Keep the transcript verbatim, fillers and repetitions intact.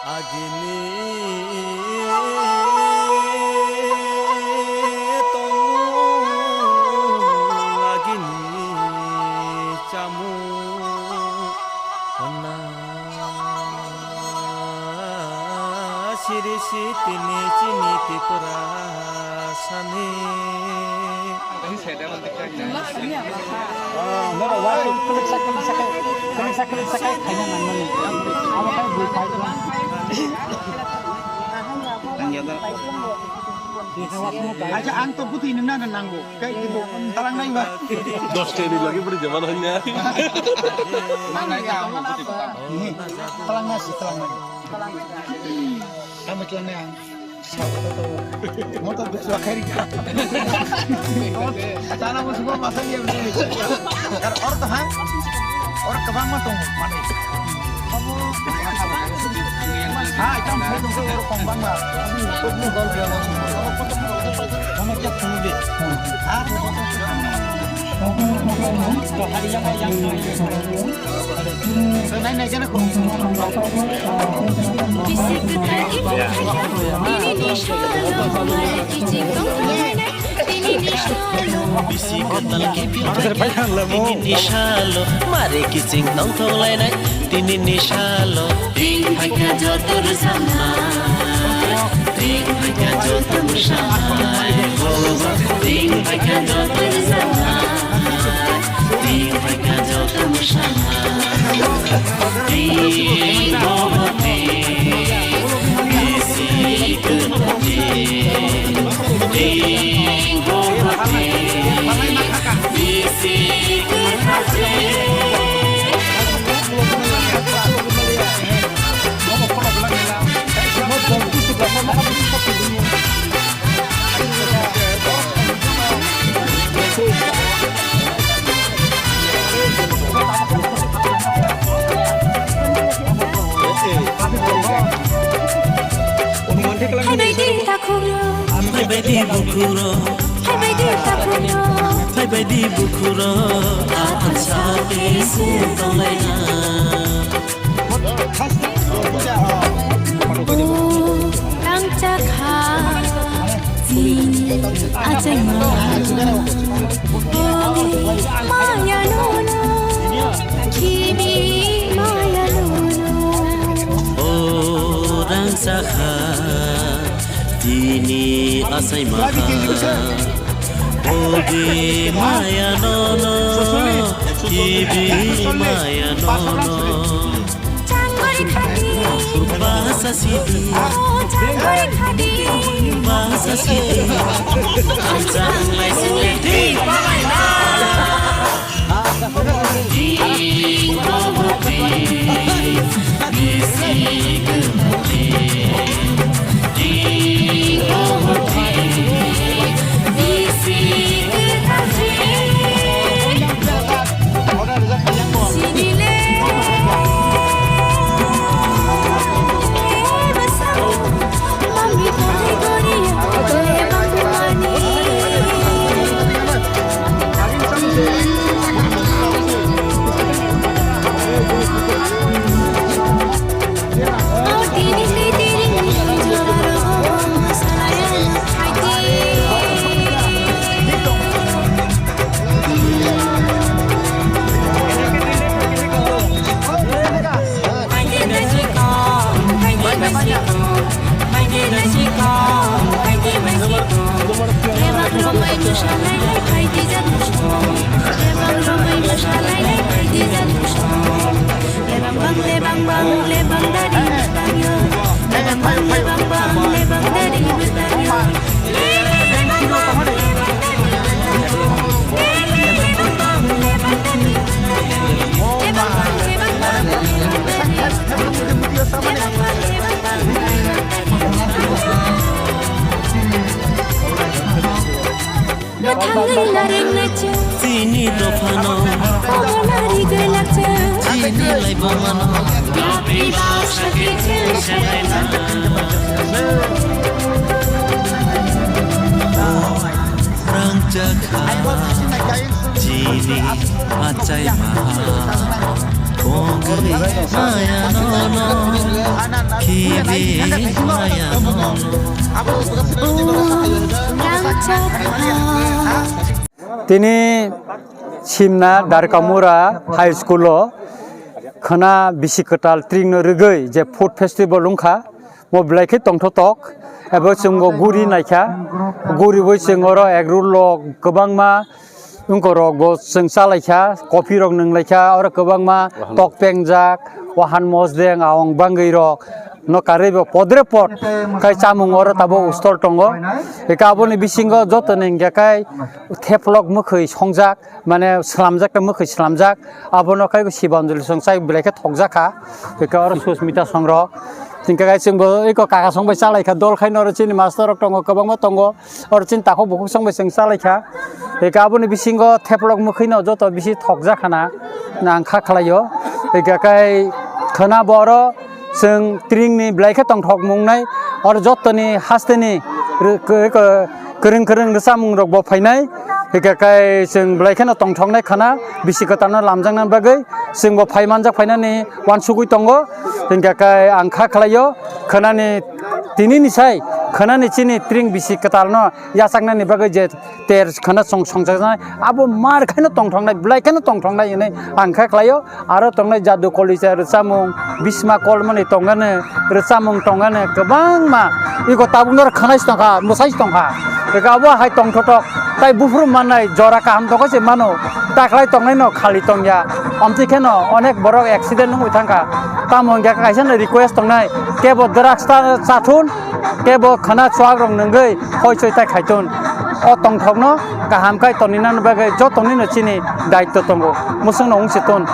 Agini tongmung agini chamung honna siri sitini chini Tripura sani. Acha, ang to buti nang na nango. Kai itu talang nai ba. Dos kali lagi beri zaman hanya. Ini talang nasi, talang nasi. Kami talang nasi. Motor dukla khairi. Tana bo subo masa dia beli. Or to ha? Or kabang ma tong mati. Ha, kam khai tong or kombang ma. Kama kya tong de. Ha? Bisi kwtal kiphilnai tini ni salo, mare kiching tongthok lainai tini ni salo. Ring phaikha joto rwchapnai, ring phaikha joto mwsanai, ring phaikha joto rwchapnai. Phaibaidi takhukro. Phaibaidi bukhuro. Phaibaidi takhukro. Phaibaidi bukhuro. Athan sa tei se tonglaina. Rangchakha, achaima, maya nono, khibi maya nono. O rangchakha, tini achaima, ogi maya nono, khibi maya nono. Changori khadi. Bahasa sidi. Oh, changori khadi. Bahasa sidi. Chang lai sing le di. Ding dong ding. Bisi gumti. Ding dong ding. Bisi gumti. Lebang bang, lebang bang, lebang dari bwtang yo. Lebang bang, lebang bang, lebang dari bwtang yo. Chini dophano. Chini laibumano. Rangchakha. Chini achaima. Kongwi maya nono. Tini Simna Darkamura High School o khwna bisi kwtal tring no rwgwi je food festival wngkha, mo belai khe tongthotok, ebo chwng bo guri naikha, guri bai chwng oro egg roll rok kwbangma wngkorok bo chwng chalaikha, coffee rok nwnglaikha, oro kwbangma tok pengjak, wahan mosdeng, aong bangwi rok no karwi bo podre pod khai chamung oro tabuk stall tongo. Eka aboni bisingo joto ni hingkha khai theplok mwkhwi songjak, mane slamjak ta mwkhwi slamjak, abono khai Shibanjali song chai belai khe thokjak kha. Eka oro Susmita song rok hingkha khai chwng bo eko kaka song bai chalaikha, dol khai noro chini master rok tongo, kwbangma tongo. Oro chini takhuk bukhuk song bai chwng chalaikha. Eka aboni bisingo theplok mwkhwino joto bisi thokjak khana, ang kha khlaio. Eka kai khwna bo oro chwng tringni belai khe tongthok mungnai. Oro jotoni hasteni rw-, kw-, kw-, kwrwng kwrwng rwchapmung rok bo phainai. Eka kai chwng belai kheno tongthoknai khwna, bisi kwtalno lamjakna bagwi chwng bo phai manjak phainani uansugwi tongo. Hingkha kai ang kha khlaio khwnani, tinini sai khwnani chini tring bisi kwtalno yachaknani bagwi je ter khwna song-, songjaknai, abo mar khaino tongthoknai, belai khaino tongthoknai hinwi ang kha khlaio. Aro tongnai Jadu Kolisa rwchapmung, Bhisma Kolmani tongani rwchapmung tongani kwbangma. Iko tabukno khwnai tongkha, mwsai tongkha. Eko abo hai tongthotok, tai buphuru mannai jora kaham tongkha se mano, taklai tongnaino khali tongya. Omtwi kheno onek borok accident wngwi thangkha. Tamo hingkha kaisa no request tongnai, kebo drugs ta chathun, kebo khwna chuak rok nwngwi hoi choi tai khaitun. O tongthokno kaham khai tonina bagwi jotonino chini daitto tongo. Musungno wngsi tun.